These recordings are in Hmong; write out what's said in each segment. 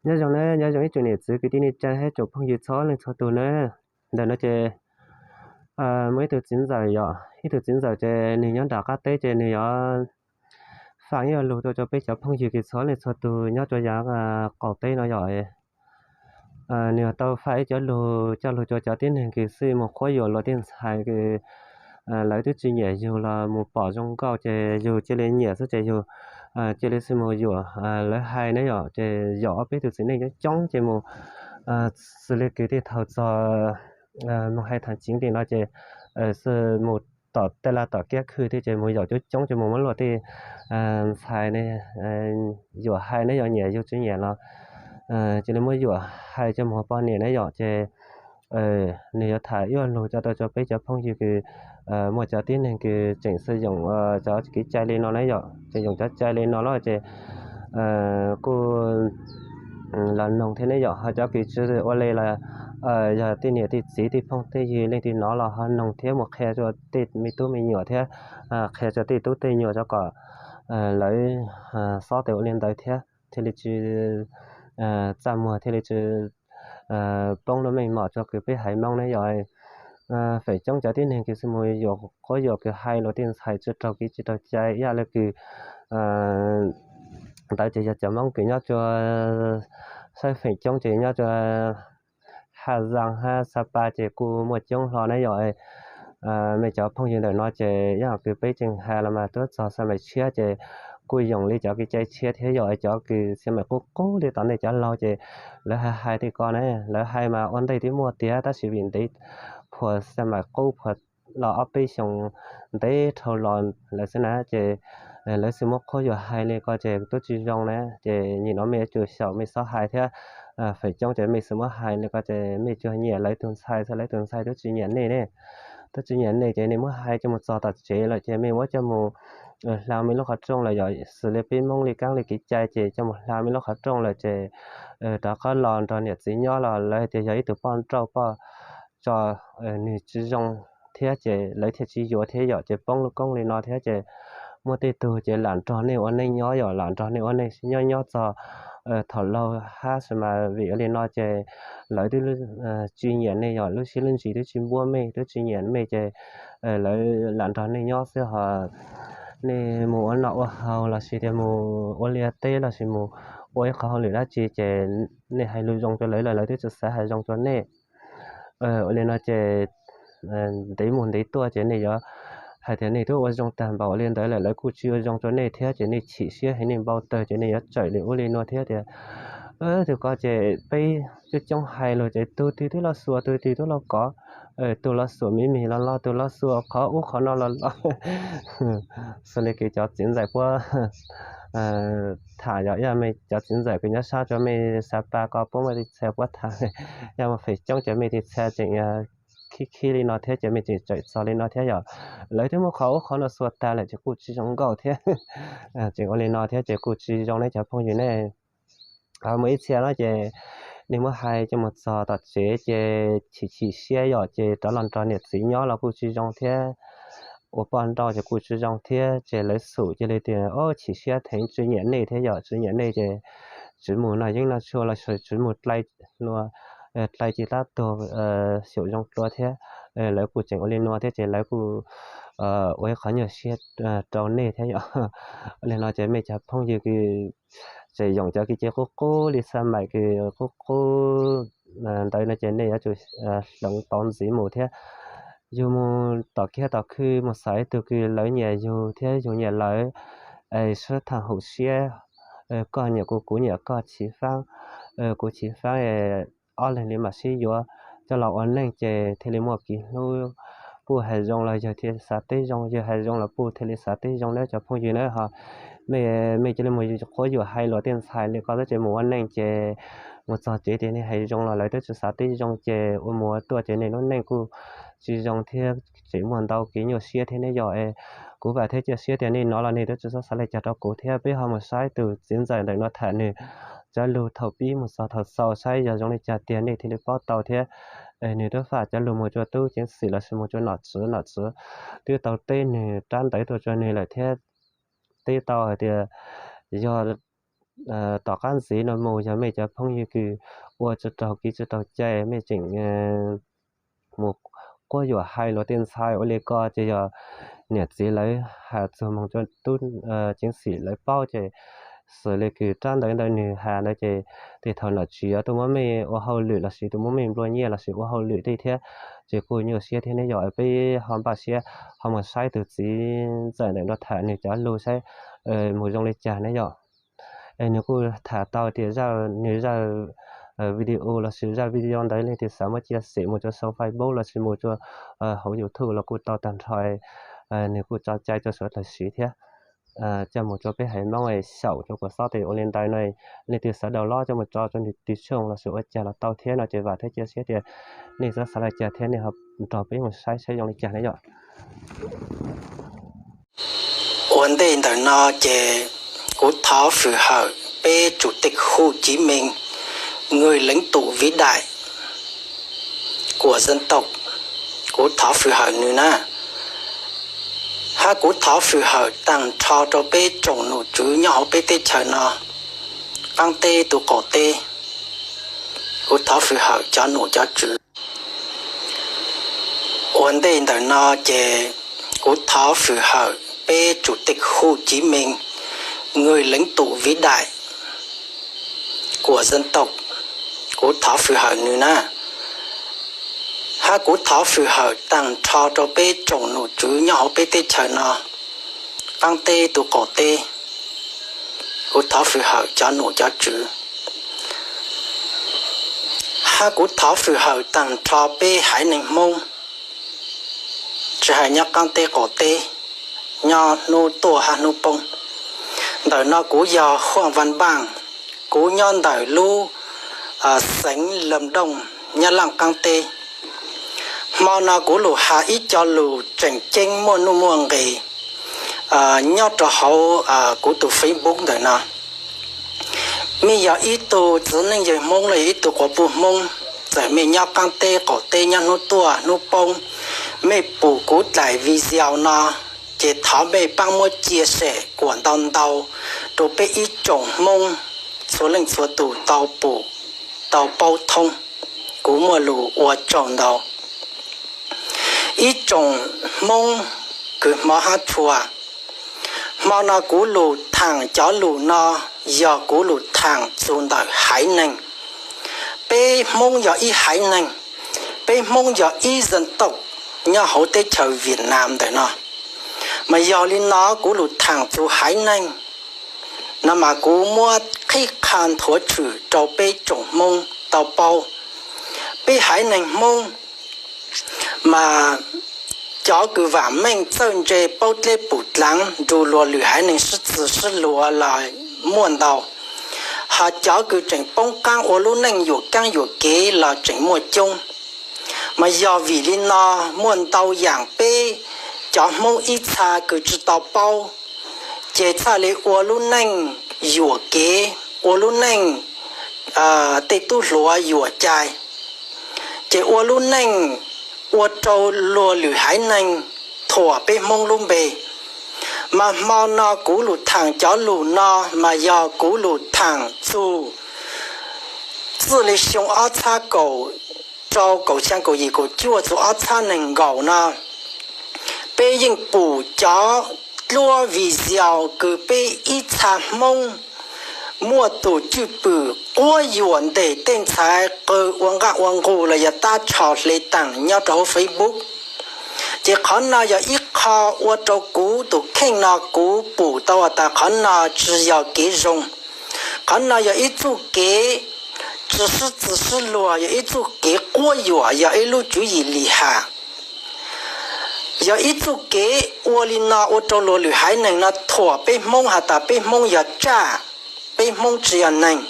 Nyob zoo na, nyob zoo ib tsoom niam txiv kwv tij neej tsa thiab tsoom phooj ywg txhua leej txhua tus na. Ntawm no ces muaj ib tug txiv ntxawm yom, ib tug txiv ntxawm ces nws nyob nram qab teb ces nws yuav faam ib co lug rau peb cov phooj ywg kws txhua leej txhua tus nyob rau yav qaum teb no yom. Nws yuav tau faam ib co lug coj lug rau cov tib neeg kws xij mus qhuab yuam luag tej ntxhais kws lawv twb tsis nyiam yug los mus pom zoo nkauj ces yug cia li nyiam xwb ces yug cia li xij mus yuam lawv hais ne yom. Ces yaum ob peb tug txiv neej coob coob ces mus xws li kws tej thaum txog mus hais tham tsiv tim no ces xij mus tom tej laj tom kiab khw thiab ces mus yaum coob coob ces mus muab luag tej ntxhais ne yuam hais ne yom, nyiam yug tsis nyiam los cia li muab yuam hais coj mus ua poj niam ne yom. Ces nws yuav tham ib co lug coj tau rau peb cov phooj ywg kws muaj cov tib neeg kws tseem xij yoom cov kev cai li no na yom, tseem yoom cov cai li no los ces kuj los noog thiab ne yom. Ho cov kws tsis ua li los yog tej niam tej txiv tej phooj tej ywg leej twg hnov los ho noog thiab mus qhia rau tej me tub me nyuam thiab qhia rau tej tub tej nyuam rau kom lawv xob tes ua li ntawd thiab thiaj li tsis txaj muag thiaj li tsis poob lub meej mom rau kws peb haiv Hmoob ne yom. Feem coob cov tib neeg kws xij mus yuam qhuab yuam kws hais luag tej ntxhais tsis raug kev tsis raug cai ib yam li kws ntawd ces yog cov Hmoob kws nyob rua saib feem coob ces nyob rua Haj Zaas hab Xa Pa ces kuj muaj coob hlo na yom. Mej cov phooj ywg ntawm no ces yog kws peb tseem hais los mas tuab txog xab maim tshiab ces kuj yoom li cov kev cai tshiab thiab yom. Cov kws xab maim qub qub li tom ntej cov laug ces lawv hais hais tej ko ne, lawv hais mas ua ntej twb muaj tiag tab sis vim ntev phuam xab maim qub phuam los ob peb xyoos ntev dhau los lawm xwb na ces lawv xij muab qhuab yuam hais li ko ces twb tsis zoo na. Ces nim no mej yuav tsum xyaum mej xob hais thiab. Feem coob ces mej xij muab hais li ko ces mej tsuas nyiam lawv tus ntxhais xwb, lawv tus ntxhais twb tsis nyiam nej ne, twb tsis nyiam nej ces nej muab hais coj mus txog tom tsev lawm ces mej muab coj mus hla mej lub qhov rooj lawm yom. Xws li peb Hmoob li kaab li kev cai ces coj mus hla mej lub qhov rooj lawm ces rov qab los nrog niam txiv nyob los lawv hais tias yog ib tug poj nrauj poj tso nws tsis zoo thiab ces lawv thiaj tsis yuav thiab yom. Ces poob lub koob li no thiab ces muaj tej tug ces lam nrog nej ua neej nyob yom, lam nrog nej ua neej nyob nyob txog thaum laug hab sis mas vim ua li no ces lawv twb tsis nyiam nej yom, lub siab lub ntsws twb tsis npuab mej, twb tsis nyiam mej ces lawv lam nrog nej nyob xwb ho nej mus ua noj ua haus lossis tias mus ua liaj teb lossis mus ua ib qhov hauj lwm dab tsi ces nej hais lus zoo rau lawv los lawv twb tsis xav hais zoo rau nej. Ua li no ces ntev mus ntev tuaj ces nej yuav hais tias nej twb ua zoo tag npaum li ntawd lawm lawv kuj tsis ua zoo rau nej thiab ces nej chim siab heev, nej npau tawg ces nej yuav tsawm li ub li nuav thiab tias tus ko ces peb coob coob hais lus ces tus twg twb los xuas, tus twg twb los kov, tus los xuas me me los los, tus los xuas qhov ub qhov no los los. Xws li kws cov txiv ntxawm puab tham yog ib yam mej cov txiv ntxawm kws nyob sab rua mej Xa Pa ko puab muaj ib txha puab tham, yog muaj feem coob ces mej ib txha tseem khib khib li no thiab ces mej tseem tsawm txog li no thiab yom. Lawv twb muab qhov ub qhov no xuas tag lawm ces kuj tsis zoo nkauj thiab. Tseem ua li no thiab ces kuj tsis zoo ne cov phooj ywg ne. Muaj ib txhia no ces nej muab hais coj mus txog tom tsev ces chim chim siab yom, ces rov los nrog niam txiv nyob los kuj tsis zoo thiab, ua poj nrauj ces kuj tsis zoo thiab ces lawv xum cia li tias o chim siab theev, tsis nyiam nej thiab yom, tsis nyiam nej ces tsis mus noj yeeb noj tshuaj los tsis mus dlai, dlai ci tab tuag xyaum zoo dlua thiab. Lawv kuj tseem ua li no thiab ces lawv kuj ua ib qhov nyuaj siab rau nej thiab yom. Ua li no ces mej cov phooj ywg kws tseem yoom cov kev cai qub qub li xab maim kws qub qub ntawd no ces nej yuav tsum hloov pauv ntxiv mus thiab. Yug mus tom kiab tom khw mus xaiv ib tug kws lawv nyiam yug thiab yug nyiam lawv, es sib tham hum siab, koj nyiam kuv, kuv nyiam koj, chiv faab, kuv chiv faab, ob leeg li mam sib yuav coj los ua neej ces thiaj li muaj kev hlub. Puj hais zoo los yawg thiaj xav teb zoo, yawg hais zoo los puj thiaj li xav teb zoo na cov phooj ywg na. Ho mej, mej cia li mus qhuab yuam hais luag tej ntxhais li ko xwb ces mus ua neej ces mus txog tsev ces nej hais zoo los lawv twb tsis xav teb zoo ces ua mus ua tuaj ces nej lub neej kuj tsis zoo thiab tseem muaj ntau kev nyuaj siab thiab ne yom. Kuv vam thiab cia siab tias nej hnov los nej twb tsis txhob xav li cas rau kuv thiab. Peb ho mus saib tus txiv ntxawm ntawm no tham nws cov lug thaum pib mus txog thaum xaus saib yog zoo li cas tiag nej thiaj li paub tau thiab. Nws twb fam cov lug mus rua tub ceev xwm lossis mus rua nom tswv, nom tswv twb tau teb nws rab ntawv tuaj rua nws lawm thiab teb tau hais tias yog tom qab ntxiv no mus yog mej cov phooj ywg kws ua tsi raug kev tsi raug cai, mej tseem mus quab yuam hais luag tej ntxhais ua li ko ces yog niam txiv lawv has txug moog rua tub ceev xwm lawv paub ces xws li kws rab ntawv ntawd nwg has ntawd ces tej thaum nom tswv yuav tuaj muab mej ua hauj lwm lossis tuaj muab mej nplua nyiaj lossis ua hauj lwm tej thiab. Ces kuj nyuaj siab thiab ne yom, peb ho npaj siab ho mus saib tug txiv ntxawm ntawm no tham nwg cov lug saib mus zoo li cas ne yom. Es nwg kuj tham tau tias nwg zaj video lossis zaj video ntawd leej twg xav muab cia xem mus rua sau Facebook lossis mus rua hauv YouTube los kuj tau tag nrho. Nwg kuj tso cai rua suav dlawg siv thiab. Coj mus rua peb haiv Moob xyaum rua kuas xob tes ua li ntawd no, leej twg xav download coj mus tso rua nwg tus tshooj lossis ua cas los tau thiab no ces vam thiab cia siab tias nej xob xav li cas thiab nej ho nrog peb mus saib saib zoo li cas ne yom. Ua ntej ntawm no ces kuv thov fwm hawm peb Chủ tịch Hồ Chí Minh, người lãnh tụ vĩ đại của dân tộc, kuv thov fwm hawm nws na, hab kuv thov fwm hawm taag nrho rua peb tsoom num tswv nyob hauv peb teb chaws no, qaab teb tug qaum teb, kuv thov fwm hawm cov num cov tswv. Ua ntej ntawm no ces kuv thov fwm hawm peb Chủ tịch Hồ Chí Minh, người lãnh tụ vĩ đại của dân tộc, kuv thov fwm hawm nws na, hab kuv thov fwm hawm taag nrho rua peb tsoom num tswv nyob hauv peb teb chaws no, qaab teb tug qaum teb, kuv thov fwm hawm cov num cov tswv. Hab kuv thov fwm hawm taag nrho peb haiv neeg Hmoob, tsi has nyob qaab teb qaum teb, nyob hnub tuaj hab hnub poob. Ntawm no kuv yog Huam Vaj Npaaj, kuv nyob ntawm lub xeev Lam Dooj, nyob Laaj Qaab teb. Hmo no kuv lug has ib co lug tseem ceeb muaj nuj muaj nqis nyob rua hauv kuv tug Facebook ntawm no. Mej yog ib tug txiv neej yawg Hmoob los yog ib tug quas puj Hmoob, txawm mej nyob qaab teb qaum teb, nyob hnub tuaj hnub poob, mej pum kuv dlaim video no, ces thov mej paab muab cia sem kuas ntau ntau rua peb ib tsoom Hmoob txhua leej txhua tug tau pum, tau paub thoob. Kuv muaj lug ua tsaug ntau. Ib tsoom Hmoob kws hmov hab tshua, hmo no kuv lug thaam cov lug no yog kuv lug thaam txug ntawm haiv neeg. Peb Hmoob yog ib haiv neeg, peb Hmoob yog ib dân tộc nyob hauv teb chaws Việt Nam ntawm no. Mas yog li no kuv lug thaam txug haiv neeg no mas kuv muab qhib qha nthuav tshwm rau peb tsoom Hmoob tau paub. Peb haiv neeg Hmoob mas cov kws vaam meej txawj ntse paub dleb pum dlaav nrug luag lwm haiv neeg sib txwv sib luag los muaj ntau, hos cov kws tseem poob qaab ua lub neej yuam kaab yuam kev los tseem muaj coob. Mas yog vim li no muaj ntau yaam peb cov Hmoob ib txha kws tsi tau paub, ces txhaj li ua lub neej yuam kev, ua lub neej tej tub hluas yuam cai, ces ua lub neej ua rau luag lwm haiv neeg thuam peb Hmoob lub npe. Mas hmo no kuv lug thaam cov lug no mas yog kuv lug thaam txug txij li xyoo ob txhab kaum rau kaum xyaa kaum yim kaum cuaj txug ob txhab neeg nkaum no, peb yeej pum cov dluab video kws peb ib txha Hmoob muaj tus cwj pwm quab yuam nteg tej ntxhais qw ua nqaj ua nqug los yog tab tsho hle taag nyob rau hauv Facebook. Ces qhov no yog ib qho ua rau kuv tus kheej no kuv pum tau has tas qhov no tsi yog kev zoo. Qhov no yog ib txuj kev tsi sib txwv sib luag, yog ib txuj kev quab yuam, yog ib lub tswv yim lim ham. Yog ib txuj kev ua li no ua rau luag lwm haiv neeg no thuam peb Hmoob has tas peb Hmoob yog tsaj, peb Hmoob tsi yog neeg.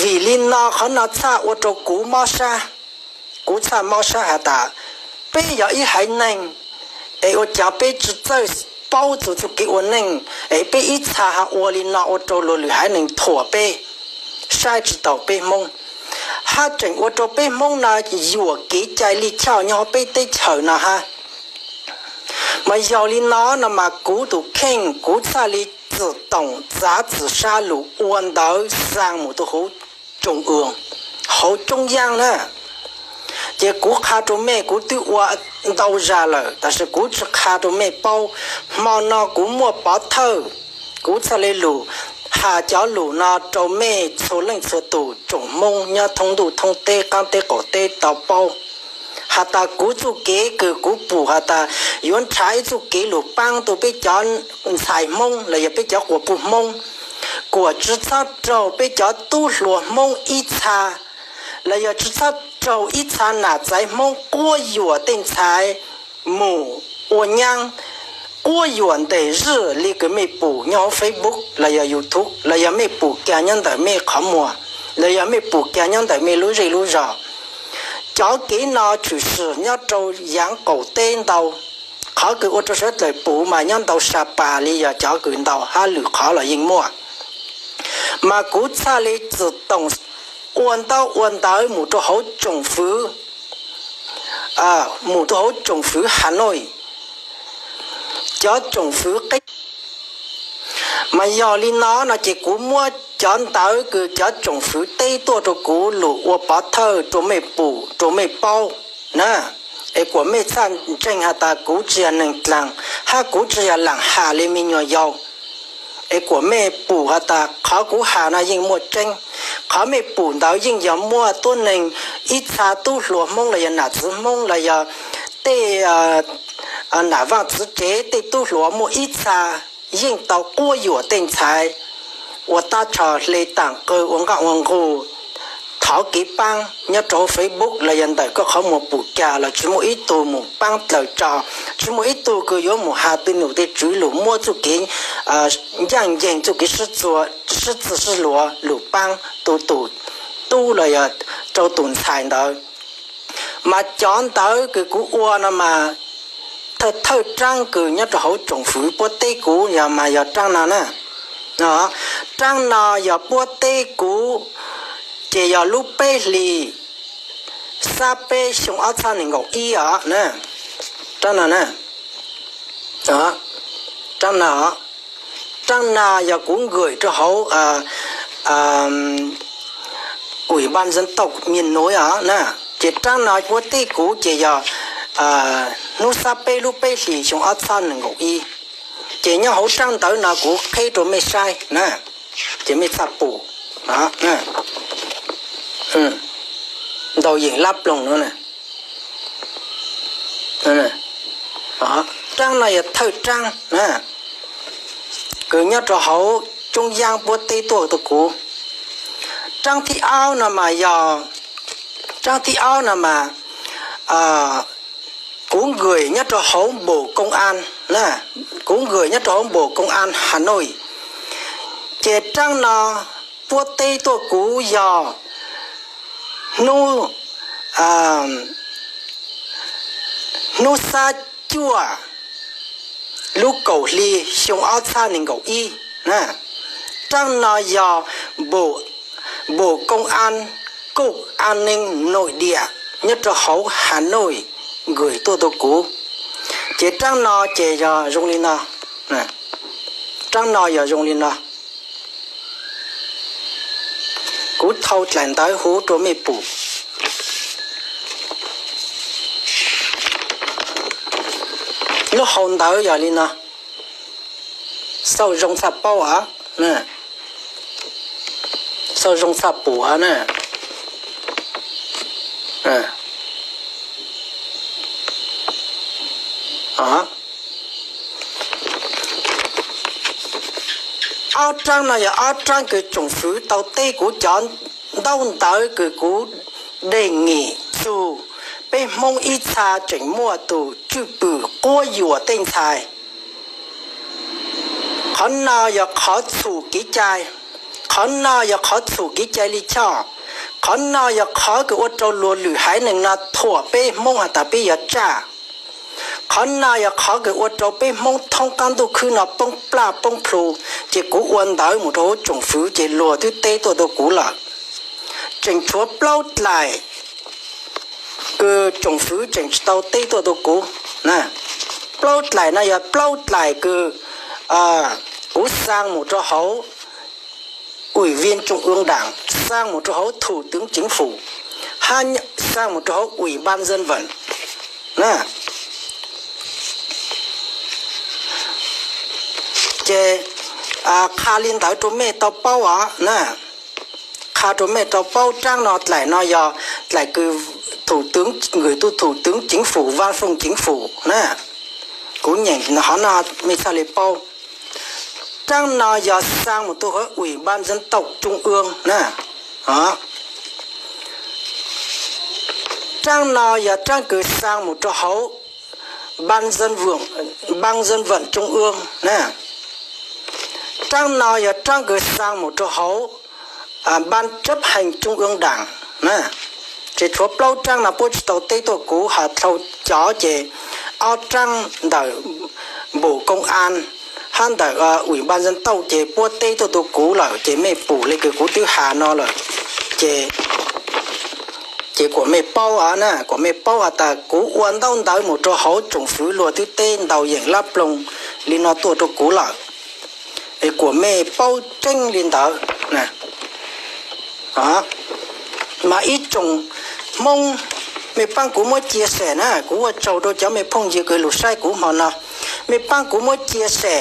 Vim li no qhov no txhaj ua rau kuv mob sab. Kuv txhaj mob sab has tas peb yog ib haiv neeg, es ua caag peb tsi txawj paub txug txuj kev ua neej, es peb ib txha has ua li no ua rau luag lwm haiv neeg thuam peb, saib tsi taus peb Hmoob, hab tseem ua rau peb Hmoob no yuam kev cai lij choj nyob hauv peb teb chaws no hab. Mas yog li no no mas kuv tus kheej kuv txhaj li txwm toom txav txwm sab lus ua ntawv xaa mus rau hauv tsoom uas, hauv coob yaab na. Ces kuv qha rau mej, kuv twb ua ntau zag lawm, tab sis kuv tsi qha rau mej paub. Hmo no kuv muaj pov thawj, kuv txhaj le lug has cov lus no rau mej txhua leej txhua tug tsoom Hmoob nyob thoob ntuj thoob teb, qaab teb qaum teb tau paub has tas kuv txuj kev kws kuv pum has tas yuav nrhav ib txuj kev lug paab tau peb cov ntxhais Hmoob los yog peb cov quas puj Hmoob, kuas tsi txhob raug peb cov tub hluas Hmoob ib txha, los yog tsi txhob raug ib txha nam txaiv Hmoob quab yuam tej ntxhais mus ua nyaab, quab yuam ntes zij li kws mej pum nyob hauv Facebook los yog YouTube, los yog mej pum kag nyob ntawm mej qhov muag, los yog mej pum kag nyob ntawm mej lub zej lub zog. Cov kev no tshwm sim nyob rau yaav qaum teb ntau. Qhov kws ua rau sawv dlawg pum mas nyob ntau sa pas li yog cov kws ntau, hab lwm qhov los yeej muaj. Mas kuv txhaj le txwm toom ua ntaub ua ntawv mus rau hauv tsoom fwv, mus rau hauv tsoom fwv Hanoi, cov tsoom fwv qeb. Mas yog li no no ces kuv muab cov ntawv kws cov tsoom fwv teb tuaj rau kuv lug ua pov thawj rau mej pum rau mej paub na, es kuas mej txhaj ntseeg has tas kuv tsi yog neeg dlaag hab kuv tsi yog laam has le me nyuam yaus. Es kuas mej pum has tas qhov kuv has no yeej muaj tseeb. Qhov mej pum ntawd yeej yog muaj tuab neeg ib txha tub hluas Hmoob los yog nam txwv Hmoob los yog tej nam vaaj txwv tsev tej tub hluas muaj ib txha yeej tau quab yuam tej ntxhais ua tab tsho hle taam qw ua nqaj ua nqug, thov kev paab nyob rau Facebook los yog ntawm koj qhov muag pum kag los tsi muaj ib tug mus paab dlaws tso, tsi muaj ib tug kws yuav mus has tej nom tej tswv lug muab txuj kev ncaaj nceeg txuj kev sib txig sib luas lug paab rau tus tub los yog rau tus ntxhais ntawd. Mas cov ntawv kws kuv ua no mas thawj thawj raab kws nyob rau hauv tsoom fwv puab teb kuv yog mas yog raab no na. Raab no yog puab teb kuv, ces yog lub peb hlis xab peb xyoo ob txhab nees nkaum ib os. Raab no na, raab no, raab no yog kuv nkawm rau hauv Ủy ban dân tộc miền núi os na. Ces raab no puab teb kuv ces yog hnub xab peb lub peb hlis xyoo ob txhab nees nkaum ib. Ces nyob hauv raab ntawv no kuv qheb rau mej saib na, ces mej txhaj pum. Ntau yeem lab ploog no. Raab no yog thawj raab na, kws nyob rau hauv tsoob yaab puab teb tuaj rau kuv. Raab thib aub no mas yog, raab thib aub no mas kuv nkawm nyob rau hauv npaum koo an, kuv nkawm nyob rau hauv npaum koo an Hà Nội. Ces raab no puab teb tuaj kuv yog hnub, hnub xab cuaj lub kaum hli xyoo ob txhab nees nkaum ib. Raab no yog npaum koo an, cục an ninh nội địa nyob rau hauv Hà Nội nkawm tuaj rau kuv. Ces raab no ces yog zoo li no, raab no yog zoo li no. Kuv thau dlaim ntawv huv rau mej pum. Lub hau ntawv yog li no, xauj zoo txhaj paub os, xauj zoo txhaj pum os na. Ob raab no yog ob raab kws tsoom fwv tau teb kuv cov ntaub ntawv kws kuv dej ngim txug peb Hmoob ib txha tseem muaj tus tswj pwm quab yuam tej ntxhais. Qhov no yog qhov txhum kev cai, qhov no yog qhov txhum kev cai lij choj, qhov no yog qhov kws ua rau luag lwm haiv neeg no thuam peb Hmoob has tas peb yog tsaj. Qhov no yog qhov kws ua rau peb Hmoob thoob qaab ntuj khwb no poob plaj poob plhu. Ces kuv ua ntawv mus rau huv tsoom fwv ces luag twb teb tuaj rau kuv lawm. Tseem tshuav plaub dlaim kws tsoom fwv tseem tsis tau teb tuaj rau kuv. Plaub dlaim no yog plaub dlaim kws Kuv xaa mus rau hauv ủy viên trung ương đảng, xaa mus rau hauv thủ tướng chính phủ, hab xaa mus rau hauv ủy ban dân vận na. Ces qha li ntawd rau mej tau paub os na. Qha rau mej tau paub, raab no dlaim no yog dlaim kws thủ tướng, gửi tu thủ tướng chính phủ, văn phòng chính phủ na. Kuv nyeem hov no mej txhaj li paub. Raab no yog xaa mus rau hauv ủy ban dân tộc trung ương na. Raab no yog raab kws xaa mus rau hauv ban dân vận, ban dân vận trung ương na. Raab no yog raab kws xaa mus rau hauv ban chấp hành trung ương đảng na. Ces tshuav plaub raab no puab tsi tau teb tuaj kuv, has dhau cov ces ob raab ntawm bộ công an hab ntawm ủy ban dân tộc ces puab teb tuaj rau kuv lawm, ces mej pum le kws kuv twb has no lawm. Ces kuam mej paub na, kuam mej paub has tas kuv ua ntaub ntawv mus rau hauv tsoom fwv luag twb teb ntau yeem lab ploog li no tuaj rau kuv lawm. Es kuam mej paub tseeb li ntawd. Mas ib tsoom Hmoob, mej paab kuv muab chia sẻ na, kuv ua tsaug rau cov mej phooj ywg kws lug saib kuv hmo no, mej paab kuv muab chia sẻ.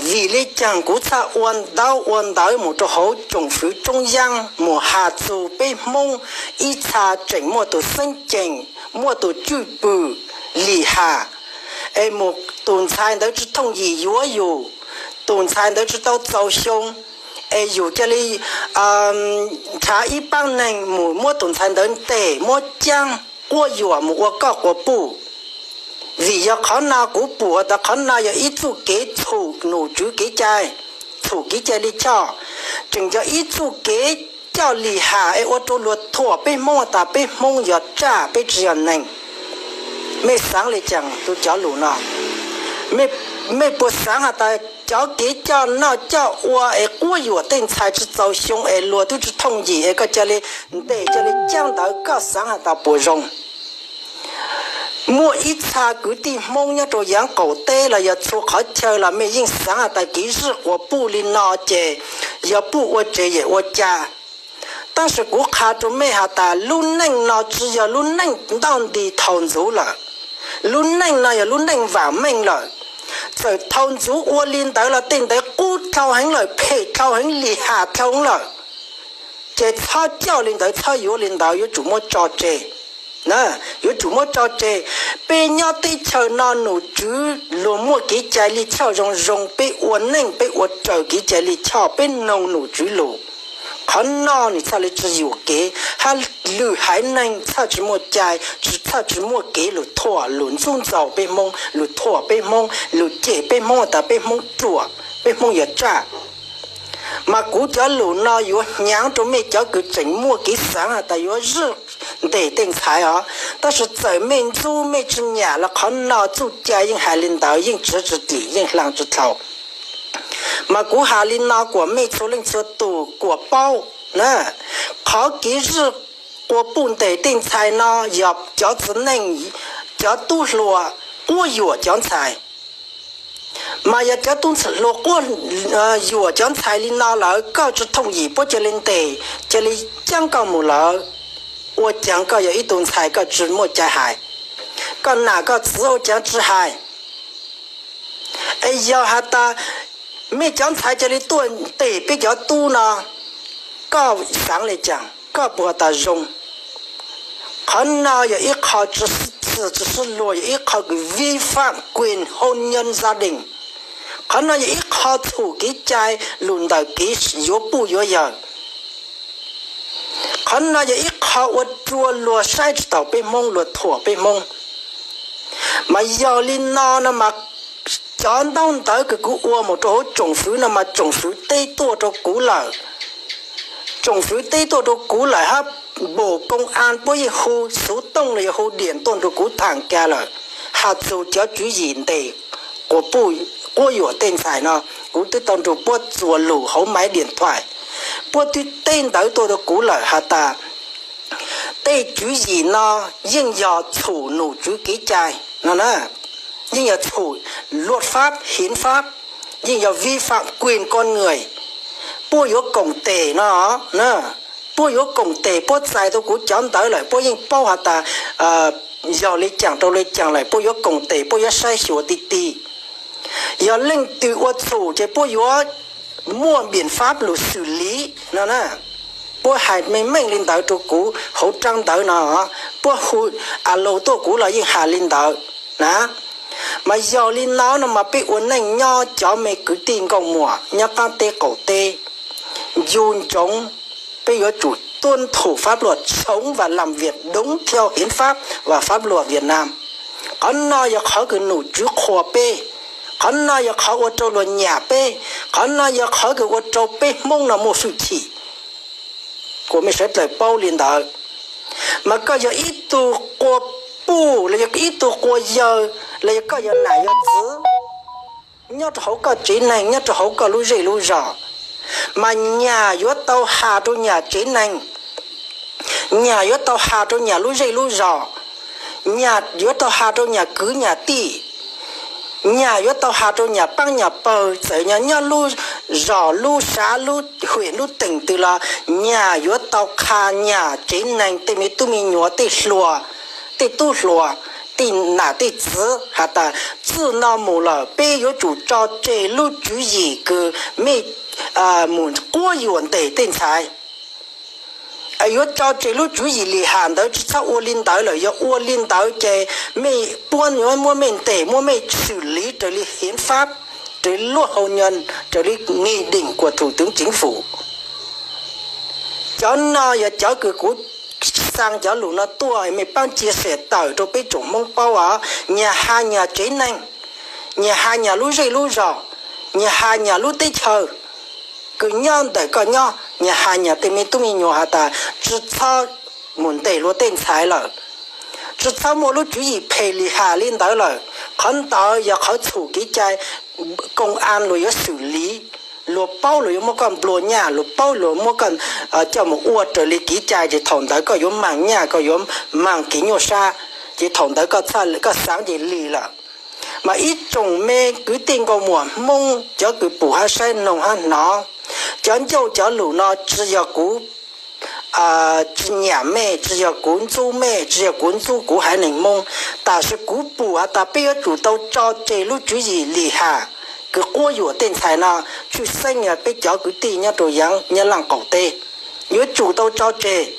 Vim le caag kuv txhaj ua ntaub ua ntawv mus rau hauv tsoom fwv tsoob yaab mus has txug peb Hmoob ib txha tseem muaj tus xeeb ceem, muaj tus cwj pwm lim has, es mus tus ntxhais ntawd tsi thooj yim yuav yus, tus ntxhais ntawd tsi tau txaus xyoo, es yus ca li nrhav ib paab neeg mus muab tus ntxhais ntawd ntes muab caab quab yuam mus ua koj quas puj. Vim yog qhov no kuv pum tas qhov no yog ib txuj kev txhum nom tswv kev cai, txhum kev cai lij choj, tseem yog ib txuj kev coj lim has es ua rau luag thuam peb Hmoob has tas peb Hmoob yog tsaj, peb tsi yog neeg. Mej xaav le caag rau cov lus no? Mej puas xaav has tas cov kev coj noj coj ua es quab yuam tej ntxhais tsi txaus xyoo es luag twb tsi thooj yim es koj ca le ntes ca le caab ntawd, koj xaav has tas puas zoo? Muaj ib txha kwv tij Hmoob nyob rau yaav qaum teb los yog txhua qhov chaw los mej yeej xaav has tas kev zij quas puj li no ces yog puj ua tsev yem ua ca. Tab sis kuv qha rau mej has tas lub neej no tsi yog lub neej ntaj nti dhau ntxuv lawm. Lub neej no yog lub neej vaam meej lawm. Txawm dhau ntxuv ua li ntawd los tej ntawd qub dhau heev lawm, phem dhau heev, lim has dhau lawm. Ces txhob coj li ntawd, txhob yuav li ntawd, yuav tsum muab tso tseg. Yuav tsum muab tso tseg. Peb nyob teb chaws no nom tswv luag muaj kev cai lij choj zoo zoo, peb ua neej peb ua raws kev cai lij choj, peb noog nom tswv lus. Qhov no nwg txhaj li tsi yuam kev, hab lwm haiv neeg txhaj tsi muaj cai, txhaj tsi muaj kev lug thuam lug ntxub ntxaug peb Hmoob, lug thuam peb Hmoob, lug cem peb Hmoob tas peb Hmoob ruam, peb Hmoob yog tsaj. Mas kuv cov lus no yuav hnyav rau mej cov kws tseem muaj kev xaav has tas yuav zij ntes tej ntxhais os. Tab sis txawm mej ntxub mej tsi nyam los qhov no txuj cai yeej hais li ntawd, yeej tsi tsi dim, yeej hla tsi dhau. Mas kuv has li no kuas mej txhua leej txhua tug kuas paub na, qhov kev zij quas puj ntes tej ntxhais no yog cov txiv neej, cov tub hluas quab yuam cov ntxhais. Mas yog cov tub hluas quab yuam cov ntxhais li no lawm, koj tsi thooj yim puab ca le ntes, ca le caab koj mus lawm, ua caag koj yog ib tug ntxhais koj tsi muaj cai hais? Koj nam koj txiv ua caag tsi hais? Es yog has tas mej cov ntxhais ca le tuaj ntes peb cov tub no, koj xaav le caag, koj puas tas zoo? Qhov no yog ib qho tsi sib luag, yog ib qho kws vi phạm quyền hôn nhân gia đình. Qhov no yog ib qho txhum kev cai lug ntawm kev yuav puj yuav yawm. Qhov no yog ib qho ua rua luag saib tsi taus peb Hmoob, luag thuam peb Hmoob. Mas yog li no no mas cov ntaub ntawv kws kuv ua mus rau hauv tsoom fwv no mas tsoom fwv teb tuaj rau kuv lawm. Tsoom fwv teb tuaj rau kuv lawm hab bộ công an puab yeej hu xuv tooj los yog hu diam tuaj nrug kuv tham kag lawm. Has txug cov tswv yim ntes quas puj, quab yuam tej ntxhais no, kuv twb tau nrug puab txuas lus hauv máy điện thoại. Puab twb teb ntawv tuaj rau kuv lawm has tas tej tswv yim no yeej yog txhum nom tswv kev cai no na, yeej yog txhum luật pháp, hiến pháp. yeej yog vi phạm quyền con người. Puab yuav koom tes no, puab yuav koom tes, puab txais tau kuv cov ntawv lawm, puab yeej paub has tas yog li caag rau li caag lawm, puab yuav koom tes, puab yuav saib xyuas ti ti. Yog leej twg ua txhum ces puab yuav muaj biện pháp lug xử lý no na. Puab hais meej meej li ntawd rau kuv hauv tsab ntawv no, puab hu alo tuaj kuv los yeej has li ntawd na. Mas yog li no no mas peb ua neej nyob cov me kwv tij nkauj muam nyob qaab teb qaum teb, ncu ntsoov peb yuav tsum tuân thủ pháp luật, sống và làm việc đúng theo hiến pháp và pháp luật Việt Nam. Qhov no yog qhov kws nom tswv qhuas peb, qhov no yog qhov ua rau luag nyam peb, qhov no yog qhov kws ua rau peb Hmoob no muaj hwj chim. Kuas mej sawv dlawg paub li ntawd. Mas koj yog ib tug qua puj los yog ib tug qua yawg los yog koj yog nam yog txiv, nyob rau hauv koj tsev neeg, nyob rau hauv koj lub zej lub zog, mas nyam yuav tau has rau nyam tsev neeg, nyam yuav tau has rau nyam lub zej lub zog, nyam yuav tau has rau nyam kwv nyam tij, nyam yuav tau has rau nyam paab nyam pawg, txawm nyob lub zos lub sav lub huyện lub tỉnh twg los nyam yuav tau qha nyam tsev neeg tej me tub me nyuam, tej hluas, tej tub hluas, tej nam tej txiv has tas txij no mus lawm peb yuav tsum tso tseg lub tswv yim kws mej mus quab yuam ntes tej ntxhais. Yuav tso tseg lub tswv yim lim ham ntawd, tsi txhob ua li ntawd lawm. Yog ua li ntawd ces mej puab yuav muab mej ntes, muab mej xwm liv raws li hiến pháp, raws li luật hôn nhân, raws li nghị định của Thủ tướng Chính phủ. Cov no yog cov kws kuv xaa cov lus no tuaj, mej paab chia sẻ tawm rau peb tsoom Hmoob paub os. Nyam has nyam tsev neeg, nyam has nyam lub zej lub zog, nyam has nyam lub teb chaws kws nyob ntawm koj nyob, nyam has nyam tej me tub me nyuam has tas tsi txhob mus ntes luag tej ntxhais lawm, tsi txhob muaj lub tswv yim phem lim ham li ntawd lawm. Qhov ntawd yog qhov txhum kev cai, công an luag yuav xwm liv, luag paub luag yuav muab koj nplua nyaj, luag paub luag muab koj coj mus ua raws li kev cai, ces thaum ntawd koj yuav maag nyaj, koj yuav maag kev nyuaj sab, ces thaum ntawd koj xaav ces lig lawm. Mas ib tsoom me kwv tij nkauj muam Hmoob, cov kws pum hab saib noog hab hnov, cov ncauj cov lus no tsi yog kuv tsi nyam mej, tsi yog kuv ntxub mej, tsi yog kuv ntxub kuv haiv neeg Hmoob. Tam sis kuv pum has tas peb yuav tsum tau tso tseg lub tswv yim lim ham kws quab yuam tej ntxhais no, tshwj xeeb yog peb cov kwv tij nyob rau yav nyab laaj qaum teb. Yuav tsum tau tso tseg.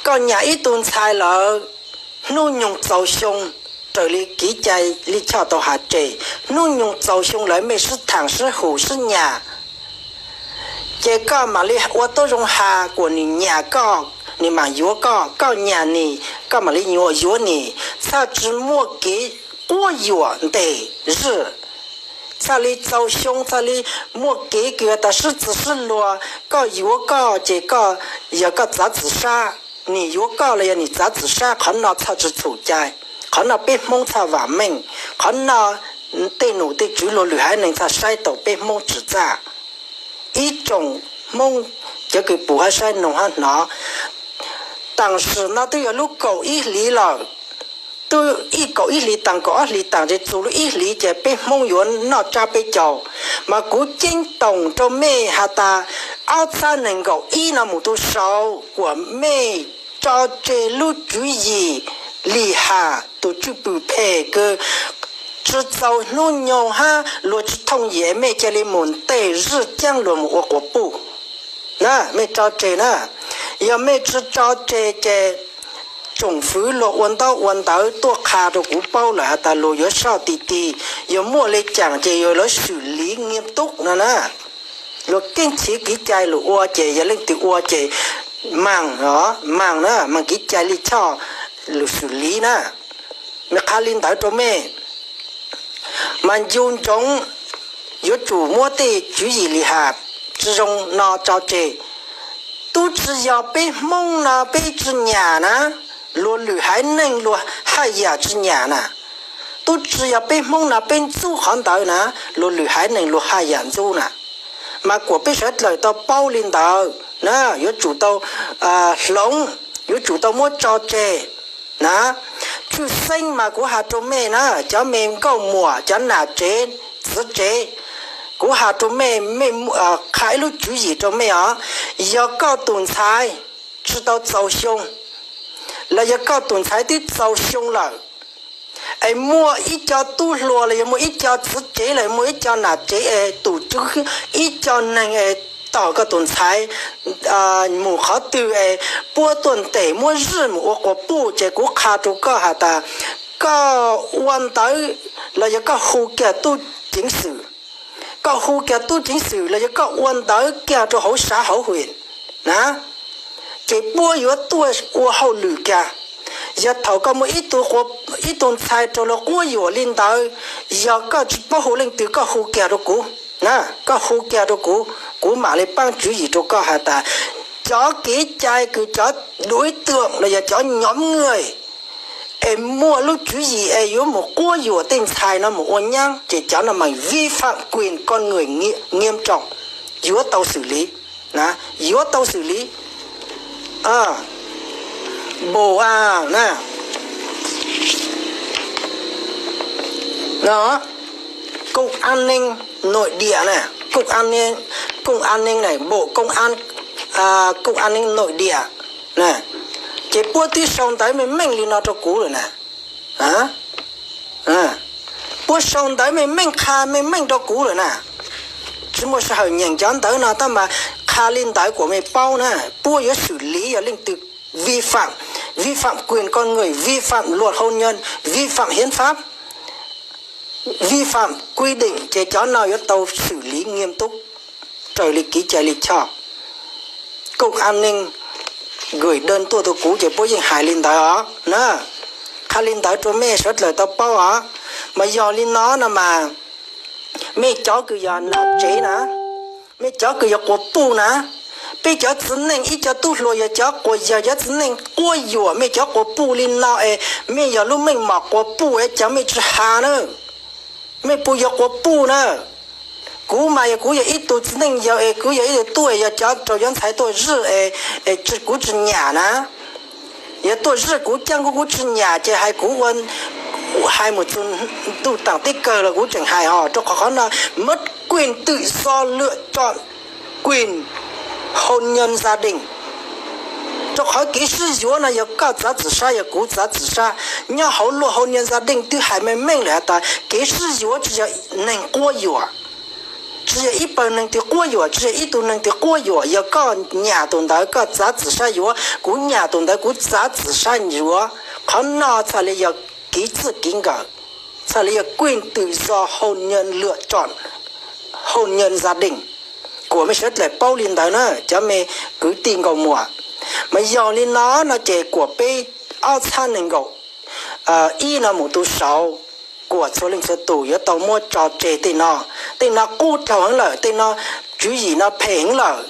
Koj nyam ib tug ntxhais lawm, hnub nyoog txaus xyoo, raws li kev cai lij choj tau has tseg, hnub nyoog txaus xyoo lawm mej sib thaam sib hum sib nyam, ces koj mam li ua tau zoo has kuas nwg nyam koj, nwg mam yuav koj, koj nyam nwg, koj mam li yuav nwg. Txhaj tsi muaj kev quab yuam ntes zij. Txhaj li txaus xyoo, txhaj li muaj kev kws tas sib txwv sib luag, koj yuav koj ces koj, yog koj txav txim sab, nwg yuav koj los yog nwg txav txim sab, qhov no txhaj tsi txhum cai. Qhov no peb Hmoob txhaj vaam meej, qhov no tej nom tej tswv luag lwm haiv neeg txhaj saib taus peb Hmoob tsim txaj. Ib tsoom Hmoob cov kws pum hab saib noog hab hnov, tam sim no twb yog lub kaum ib hlis lawm, twb ib kaum ib hlis taag kaum ob hlis taag ces txug lub ib hlis ces peb Hmoob yuav noj tsab peb caug. Mas kuv ceeb toom rau mej has tas ob txhab nees nkaum ib no mus tau saud kuas mej tso tseg lub tswv yim lim ham tus tswj pwm phem kws tsi txaus hnub nyoog hab luag tsi thooj yim, mej ca li mus ntes zij caab luag mus ua quas puj na, mej tso tseg na. Yog mej tsi tso tseg ces tsoom fwv luag ua ntaub ua ntawv tuaj qha rau kuv paub lawm has tas luag yuav soj ti ti, yog muaj le caag ces yog lawv xwm liv nyiaj tub no na. Luag keeb chiv kev cai lug ua ces yog leej twg ua ces maam, maam na, maam kev cai lij choj lug xwm liv na. Mej qha li ntawd rau mej. Mas ncu ntsoov yuav tsum muab tej tswv yim lim ham tsi zoo no tso tseg. Tub tsi yog peb Hmoob no peb tsi nyam na, luag lwm haiv neeg luag haj yam tsi nyam na. Tub tsi yog peb Hmoob no peb ntxub qhov ntawd na, luag lwm haiv neeg luag haj yam ntxub na. Mas kuas peb sawv dlawg tau paub li ntawd na, yuav tsum tau hloov, yuav tsum tau muab tso tseg na. Tshwj xeeb mas kuv has rau mej na, cov me nkauj muam, cov nam tsev txiv tsev, Kuv has rua mej, mej qha ib lub tswv yim rua mej os. Yog koj tus ntxhais tsi tau txaus xyoo, los yog koj tus ntxhais twb txaus xyoo lawm, es muaj ib co tub hluas los yog muaj ib co txiv tsev los muaj ib co nam tsev es tus tswv, ib co neeg es tom koj tus ntxhais mus qhov twg es puab tuaj ntes muab zij mus ua quas puj, ces kuv qha rua koj has tas, koj ua ntawv los yog koj hu kiag tub ceev xwm, koj hu kiag tub ceev xwm los yog koj ua ntawv kiag rua hauv sav hauv hwm na, ces puab yuav tuaj ua hauj lwm kiag. Yog thaum koj muaj ib tug ntxhais raug luag quab yuam li ntawd, yog koj tsi paub hu leej twg koj hu kiag rua kuv, koj hu kiag rua kuv, kuv mam li paab tswv yim rua koj has tas, cov kev cai kws cov đối tượng los yog cov nhóm người es muaj lub tswv yim es yuav mus quab yuam tej ntxhais no mus ua nyaab ces cov no mas vi phạm quyền con người nghiêm trọng, yuav tau xwm lis, yuav tau xwm lis. Bộ công an ninh nội địa, công an ninh này, bộ công an, công an ninh nội địa, ces puab twb sau ntawv meej meej li no rau kuv lawm na. Puab sau ntawv meej meej qha meej meej rau kuv lawm na. Tsi muaj sij hawm nyeem cov ntawv no tab mas qha li ntawd kuas mej paub na, puab yuav xwm lis yog leej twg vi phạm, vi phạm quyền con người, vi phạm luật hôn nhân, vi phạm hiến pháp, vi phạm quy định ces cov no yuav tau xwm lis nyiam tub raws li kev cai li choj. Công an ninh gửi đơn tuaj rau kuv ces puab yeej hais li ntawd os na. Qha li ntawd rau mej sawv dlawg tau paub os. Mas yog li no no mas mej cov kws yog nam tsev na, mej cov kws yog quas puj na, peb cov txiv neej ib co tub hluas yog cov quas, yog cov txiv neej quab yuam mej cov quas puj li no es mej yog lub meej mom quas puj es cas mej tsi has na? Mej puas yog quas puj na? Kuv mas yog kuv yog ib tug txiv neej yawg es kuv yog ib tug tub es yog cov raug cov ntxhais tuaj zij es kuv tsi nyam na. Yog tuaj zij kuv caaj kuv kuv tsi nyam ces hais kuv ua, hais mus txug ntuj taam teb kawg los kuv tseem hais hos, rau qhov qhov no mất quyền tự do lựa chọn quyền hôn nhân gia đình. Rau qhov kev sib yuav no yog koj txav txim sab yog kuv txav txim sab. Nyob hauv luật hôn nhân gia đình twb hais meej meej lawm has tas kev sib yuav tsi yog neeg quab yuam, tsi yog ib pawg neeg twg quab yuam, tsi yog ib tug neeg twg quab yuam, yog koj nyam tus ntawd koj txav txim sab yuav, kuv nyam tus ntawd kuv txav txim sab yuav. Qhov no txhaj li yog kev txwj kev nkawm, txhaj li yog quyền tự do hôn nhân lựa chọn, hôn nhân gia đình. Kuam mej sawv dlawg paub li ntawd na cov mej kwv tij nkauj muam. Mas yog li no no ces kuam peb ob txhab nees nkaum ib no mus tu saud, kuam txhua leej txhua tus yuav tau muab tso tseg tej no. Tej no qub dhau heev lawm, tej no tswv yim no phem heev lawm.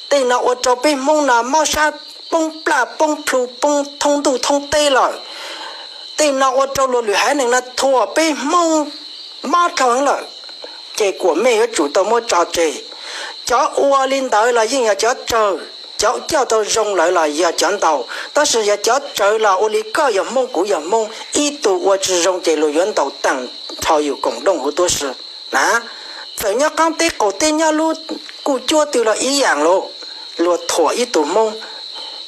Tej no ua rau peb Hmoob no mob sab poob plaj poob plhu poob thoob ntuj thoob teb lawm. Tej no ua rau luag lwm haiv neeg no thuam peb Hmoob mob dhau heev lawm. Ces kuam mej yuav tsum tau muab tso tseg. Cov ua li ntawd los yeej yog cov tsawg, cov coj tau zoo lawm los yog cov ntau, tab sis yog cov tsawg los ua li koj yog Hmoob kuv yog Hmoob, ib tug ua tsi zoo ces luag yuav ntaus taag nrho yus koom dooj huv tuab si na. Txawm nyob qaab teb qaum teb nyob lub kuj cuab twg los ib yaam lauj, luag thuam ib tug Hmoob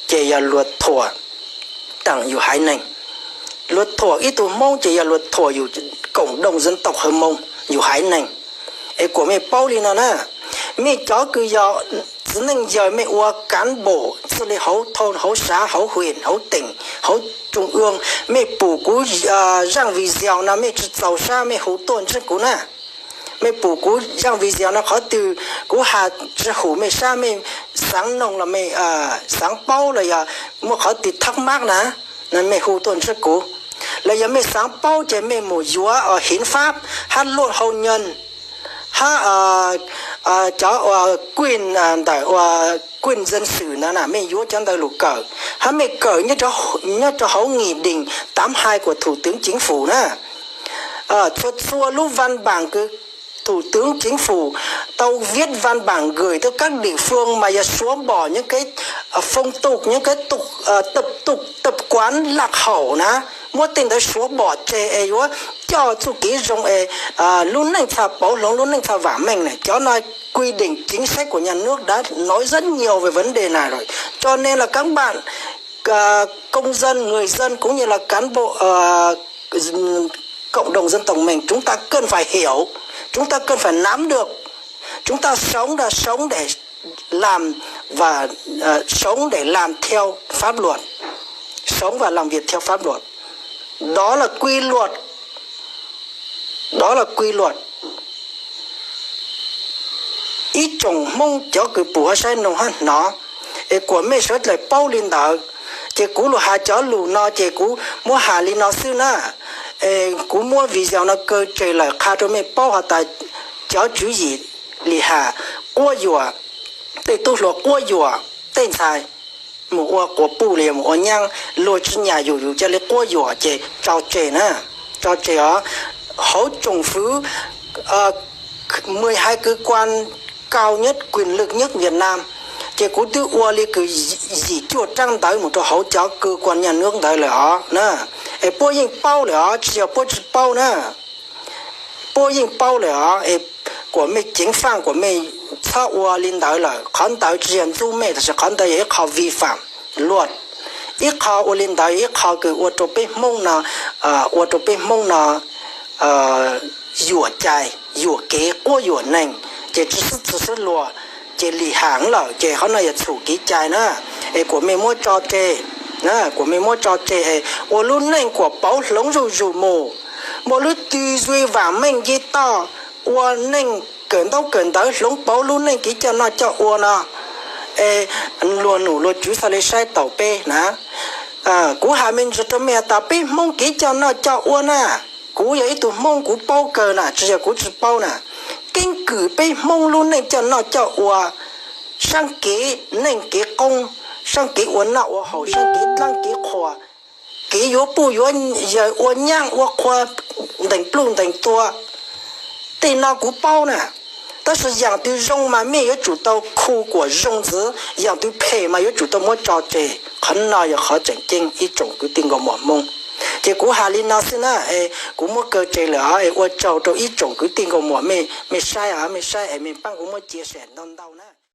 ces yog luag thuam taam yus haiv neeg. Luag thuam ib tug Hmoob ces yog luag thuam yus koom dooj zan tau hawv Moob yus haiv neeg. Es kuam mej paub li no na, mej cov kws yog txiv neej yawg mej ua kav npaum txij li hauv thoo hauv sav hauv hwm hauv teem hauv tsoo ua, mej pum kuv zaaj video no mej tsi txaus sab mej hu tuaj ntsib kuv na. Mej pum kuv zaaj video no qhov twg kuv has tsi hum mej sab mej xaav noog los mej xaav paub los yog muaj qhov twg thab mab na, mej hu tuaj ntsib kuv. Los yog mej xaav paub ces mej mus yuav hiến pháp hab luật hôn nhân hab cov quyền ntawm quyền dân sự ntawd na, mej yuav cov ntawd lug kawm hab mej kawm nyob rau hauv nghị định tám hai của Thủ tướng Chính phủ na. Txhua txhua lub văn bản kws Thủ tướng Chính phủ tau viết văn bản gửi tới các địa phương mà yog xóa bỏ những cái phong tục, những cái tục, tập tục, tập quán lạc hậu na, muab tej ntawd suav pov tseg es yuav coj txuj kev zoo es lub neej txha pauv hloov, lub neej txha vam meej na. Cov no quy định chính sách của nhà nước đã nói rất nhiều về vấn đề này rồi. Cho nên là các bạn công dân, người dân cũng như là cán bộ cộng đồng dân tộc mình, chúng ta cần phải hiểu, chúng ta cần phải nắm được, chúng ta sống là sống để làm và sống để làm theo pháp luật, sống và làm việc theo pháp luật, đó là quy luật, đó là quy luật. Ib tsoom Hmoob cov kws pum huv saib nug hab hnov, es kuas mej sawv dlawg paub li ntawd, ces kuv lug has cov lug no ces kuv muab has li no xwb na. Kuv muab video no kaw tseg lawm qha rua mej paub has tas cov tswv yim li has quab yuam, tej tub hluas quab yuam tej ntxhais mus ua quas puj los yog mus ua nyaab, luag tsi nyam yus yus ca li quab yuam ces tso tseg na, tso tseg os. Hauv tsoom fwv mười hai cơ quan cao nhất, quyền lực nhất Việt Nam, ces kuv twb ua li kws yim cuaj raab ntawv mus rau hauv cov cơ quan nhà nước ntawd lawm os na. Es puab yeej paub lawm os, tsi yog puab tsi paub na. Puab yeej paub lawm os, es kuas mej ceev faaj kuas mej txhob ua li ntawd lawm. Qhov ntawd tsi yog ntxub mej, tab sis qhov ntawd yog ib qho vi phạm luật. Ib qho ua li ntawd, ib qho kws ua rau peb Hmoob no, ua rau peb Hmoob no yuam cai, yuam kev quab yuam neeg, ces tsi xwb txwv xwb luag, ces lim ham lawm, ces qhov no yog txhum kev cai na. Es kuas mej muab tso tseg, kuas mej muab tso tseg es ua lub neej kuas pauv hloov zuj zus mus, muaj lub tư duy vam meej ci toj, ua neej kawm ntaub kawm ntawv hloov pauv lub neej kev coj noj coj ua no, es luag num luag tswv txhaj li saib taus peb na. Kuv has me ntsis rau mej tas peb Hmoob kev coj noj coj ua na, kuv yog ib tug Hmoob kuv paub kawg na, tsi yog kuv tsi paub na. Keeb kwm peb Hmoob lub neej coj noj coj ua, saab kev neej kev qoob, saab kev ua noj ua haus, saab kev dlaab kev qhua, kev yuav puj yuav yawm, ua nyaab ua qhua, ntees pluj ntees tua, tej no kuv paub na. Tab sis yaam twg zoo mas mej yuav tsum tau khu kuas zoo ntxiv, yaam twg phem mas yuav tsum tau muab tso tseg. Qhov no yog qhov tseem ceeb ib tsoom kwv tij nkauj muam Hmoob. Ces kuv has li no xwb na, es kuv muab kaw tseg lawm os, es ua tsaug rau ib tsoom kwv tij nkauj muam, mej saib os, mej saib es mej paab kuv muab chia sẻ ntau ntau na.